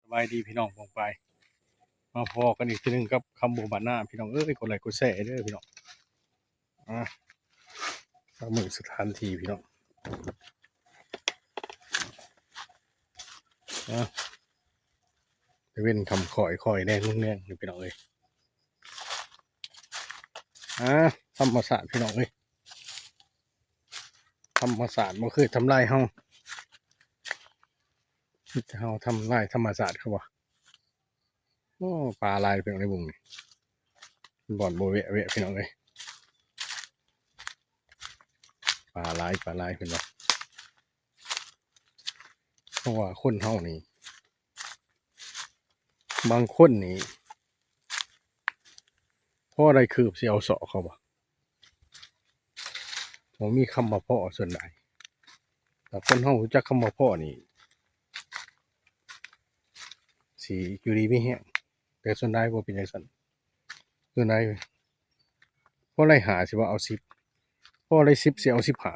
ສະບາຍດີພີ່ນ້ອງປ້ອງປາຍ ມາພໍ້ກັນອີກເທື່ອໜຶ່ງກັບຄຳບົວບ້ານນາ ພີ່ນ້ອງເອີຍ ກົດໄລກົດແຊເດີພີ່ນ້ອງ. ອ່າ ປະເມີນສະຖານທີ່ພີ່ນ້ອງ ອ່າ ຕາເວັນຄ່ຳຄ່ອຍໆແດງລຸງແດງນີ້ພີ່ນ້ອງເອີຍ. ອ່າ ທຳມະຊາດພີ່ນ້ອງເອີຍ ທຳມະຊາດບໍ່ເຄີຍທຳລາຍເຮົາ ມີແຕ່ເຮົາທຳລາຍທຳມະຊາດເຂົາວ່າ. ໂອ້ ປາຫຼາຍພີ່ນ້ອງໃນບຸງນີ້ ບ່ອນບໍ່ແວະໆ ພີ່ນ້ອງເອີຍ ປາຫຼາຍ ປາຫຼາຍເພິ່ນວ່າ. ເພາະວ່າຄົນເຮົານີ້ ບາງຄົນນີ້ ພໍໄດ້ຄືບຊິເອົາຊອກເຂົາບໍ່ ບໍ່ມີຄຳວ່າພໍສ່ວນຫຼາຍ. ຖ້າຄົນເຮົາຮູ້ຈັກຄຳວ່າພໍນີ້ ຊິຢູ່ດີມີແຮງ ແຕ່ສ່ວນຫຼາຍບໍ່ເປັນຈັ່ງຊັ້ນ. ສ່ວນຫຼາຍພໍໄດ້ຫ້າຊິວ່າເອົາສິບ ພໍໄດ້ສິບຊິເອົາສິບຫ້າ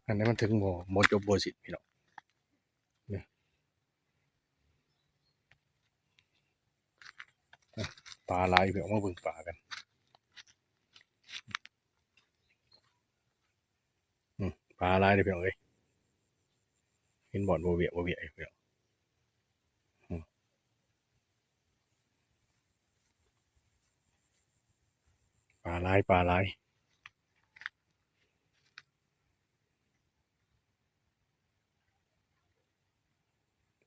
ອັນນີ້ມັນເຖິງບໍ່ ບໍ່ຈົບບໍ່ສິ້ນພີ່ນ້ອງ. ປາຫຼາຍ ໄປອອກມາເບິ່ງປາກັນ. ອືມ ປາຫຼາຍເດ້ພີ່ນ້ອງເອີຍ ເຫັນບ່ອນບໍ່ວຽກບໍ່ວຽກຢູ່ພີ່ນ້ອງ. ອືມ ປາຫຼາຍ ປາຫຼາຍ.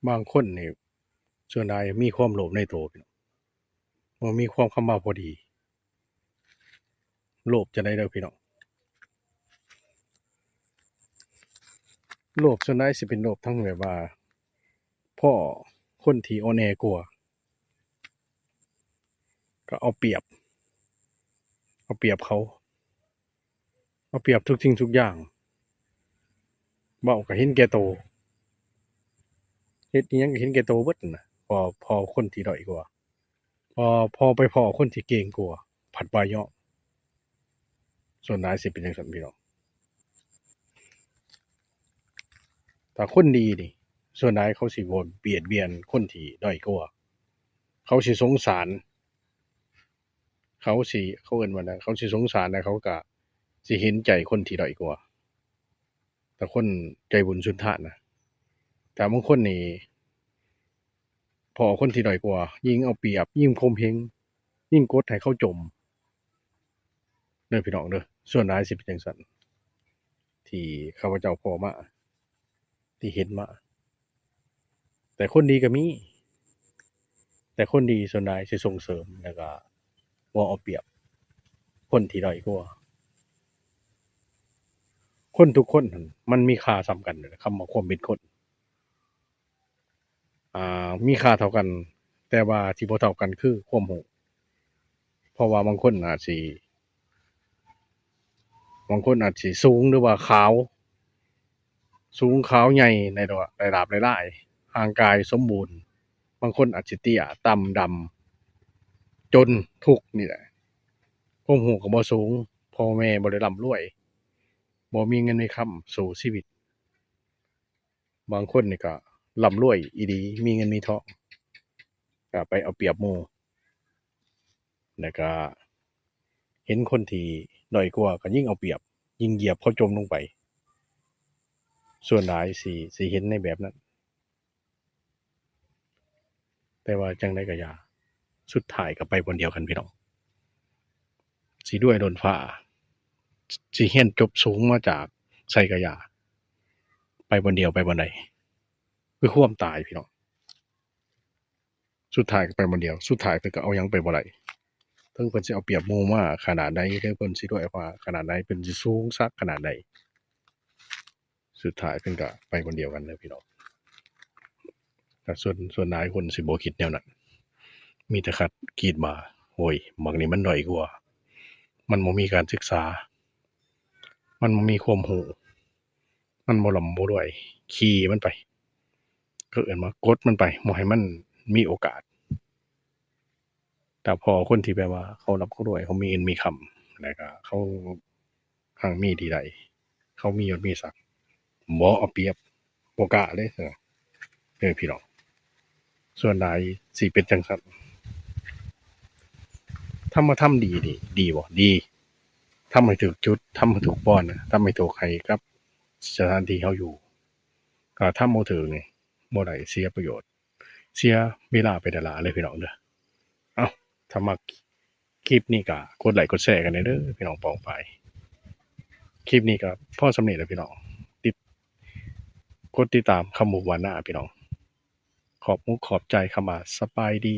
ບາງຄົນນີ້ ສ່ວນຫຼາຍມີຄວາມໂລບໃນໂຕ ບໍ່ມີຄວາມຄຳວ່າພໍດີ. ໂລບຈັ່ງໃດເດີພີ່ນ້ອງ ໂລບສ່ວນຫຼາຍຊິເປັນໂລບທັງແບບວ່າ ພໍ້ຄົນທີ່ອ່ອນແອກວ່າ ກໍເອົາປຽບ ເອົາປຽບເຂົາ ເອົາປຽບທຸກສິ່ງທຸກຢ່າງ ເວົ້າກໍເຫັນແກ່ໂຕ ເຮັດອີ່ຫຍັງກໍເຫັນແກ່ໂຕເບິດຫັ້ນນະ. ພໍ້ ພໍ້ຄົນທີ່ດ້ອຍກວ່າ ພໍ້ ພໍ້ໄປພໍ້ຄົນທີ່ເກັ່ງກວ່າ ພັດວ່າຍ້ອງ. ສ່ວນຫຼາຍຊິເປັນຈັ່ງຊັ້ນພີ່ນ້ອງ. ຖ້າຄົນດີນີ້ ສ່ວນຫຼາຍເຂົາຊິບໍ່ບຽດບຽນຄົນທີ່ດ້ອຍກວ່າ ເຂົາຊິສົງສານ ເຂົາຊິ ເຂົາເອີ້ນວ່າ ເຂົາຊິສົງສານ ແລະ ເຂົາກະຊິເຫັນໃຈຄົນທີ່ດ້ອຍກວ່າ. ແຕ່ຄົນໃຈບຸນສຸນທານນະ ແຕ່ບາງຄົນນີ້ ພໍ້ຄົນທີ່ດ້ອຍກວ່າ ຍິ່ງເອົາປຽບ ຍິ່ງຂົ່ມເຫງ ຍິ່ງກົດໃຫ້ເຂົາຈົມເດີພີ່ນ້ອງເດີ. ສ່ວນຫຼາຍຊິເປັນຈັ່ງຊັ້ນ ທີ່ຂ້າພະເຈົ້າພໍ້ມາ ທີ່ເຫັນມາ. ແຕ່ຄົນດີກໍມີ ແຕ່ຄົນດີສ່ວນຫຼາຍຊິສົ່ງເສີມ ແລ້ວກໍບໍ່ເອົາປຽບຄົນທີ່ດ້ອຍກວ່າ. ຄົນທຸກຄົນຫັ້ນມັນມີຄ່າສ່ຳກັນ ຄຳວ່າຄວາມເປັນຄົນ ອ່າ ມີຄ່າເທົ່າກັນ ແຕ່ວ່າທີ່ບໍ່ເທົ່າກັນຄືຄວາມຮູ້. ເພາະວ່າບາງຄົນອາດຊິ ບາງຄົນອາດຊິສູງ ຫຼືວ່າຂາວ ສູງຂາວໃຫຍ່ ໄດ້ລາບໄດ້ຫຼາຍ ຮ່າງກາຍສົມບູນ. ບາງຄົນອາດຊິເຕ້ຍ ຕ່ຳ ດຳ ຈົນ ທຸກນີ້ແຫຼະ ຄວາມຮູ້ກໍບໍ່ສູງ ພໍ່ແມ່ບໍ່ໄດ້ລ່ຳລວຍ ບໍ່ມີເງິນມີຄຳສູ້ຊີວິດ. ບາງຄົນນີ້ກໍລ່ຳລວຍອີ່ຫຼີ ມີເງິນມີທອງ ກໍໄປເອົາປຽບໝູ່ ແລ້ວກໍເຫັນຄົນທີ່ດ້ອຍກວ່າກໍຍິ່ງເອົາປຽບ ຍິ່ງຢຽບເຂົາຈົມລົງໄປ. ສ່ວນຫຼາຍຊິ ຊິເຫັນໃນແບບນັ້ນ. ແຕ່ວ່າຈັ່ງໃດກໍຢ່າ ສຸດທ້າຍກໍໄປບ່ອນດຽວກັນພີ່ນ້ອງ. ຊິລວຍລົ້ນຟ້າ ຊິຮຽນຈົບສູງມາຈາກໃສກໍຢ່າ ໄປບ່ອນດຽວ ໄປບ່ອນໃດ ຄືຄວາມຕາຍພີ່ນ້ອງ. ສຸດທ້າຍກໍໄປບ່ອນດຽວ ສຸດທ້າຍເພິ່ນກໍເອົາຫຍັງໄປບໍ່ໄດ້. ເຖິງເພິ່ນຊິເອົາປຽບໝູ່ມາຂະໜາດໃດ ເຖິງເພິ່ນຊິລວຍກວ່າຂະໜາດໃດ ເພິ່ນຊິສູງສັກຂະໜາດໃດ ສຸດທ້າຍເພິ່ນກໍໄປບ່ອນດຽວກັນເດີພີ່ນ້ອງ. ແຕ່ສ່ວນ ສ່ວນຫຼາຍຄົນຊິບໍ່ຄິດແນວນັ້ນ ມີແຕ່ຄັດຄິດວ່າ ໂອ້ຍ ບັກນີ້ມັນດ້ອຍກວ່າ ມັນບໍ່ມີການສຶກສາ ມັນບໍ່ມີຄວາມຮູ້ ມັນບໍ່ລ່ຳບໍ່ລວຍ ຂີ່ມັນໄປ ເຂົາເອີ້ນວ່າກົດມັນໄປ ບໍ່ໃຫ້ມັນມີໂອກາດ. ແຕ່ພໍ້ຄົນທີ່ແບບວ່າເຂົາລ່ຳເຂົາລວຍ ເຂົາມີເງິນມີຄຳ ແລ້ວກໍເຂົາຮັ່ງມີທີ່ໃດ ເຂົາມີຍົດມີສັກ ບໍ່ເອົາປຽບ ບໍ່ກ້າເດ້ ເອີ ເອີ ພີ່ນ້ອງ. ສ່ວນຫຼາຍຊິເປັນຈັ່ງຊັ້ນ. ທຳມາທຳດີນີ້ ດີບໍ່? ດີ. ທຳໃຫ້ຖືກຈຸດ, ທຳໃຫ້ຖືກບ່ອນ, ທຳໃຫ້ຖືກໃຫ້ກັບສະຖານທີ່ເຮົາຢູ່. ຖ້າທຳບໍ່ຖືກນີ້ ບໍ່ໄດ້, ເສຍປະໂຫຍດ, ເສຍເວລາໄປຫຼາຍໆເລີຍພີ່ນ້ອງເດີ. ເອົ້າ, ຖ້າມັກຄລິບນີ້ກໍກົດໄລ້ກົດແຊກັນແດ່ເດີພີ່ນ້ອງປ້ອງປາຍ. ຄລິບນີ້ກໍພໍສ່ຳນີ້ແຫຼະພີ່ນ້ອງ. ຕິດ, ກົດຕິດຕາມຄຳໝູ່ບ້ານນາພີ່ນ້ອງ. ຂອບມຸກຂອບໃຈຄຳວ່າສະບາຍດີ.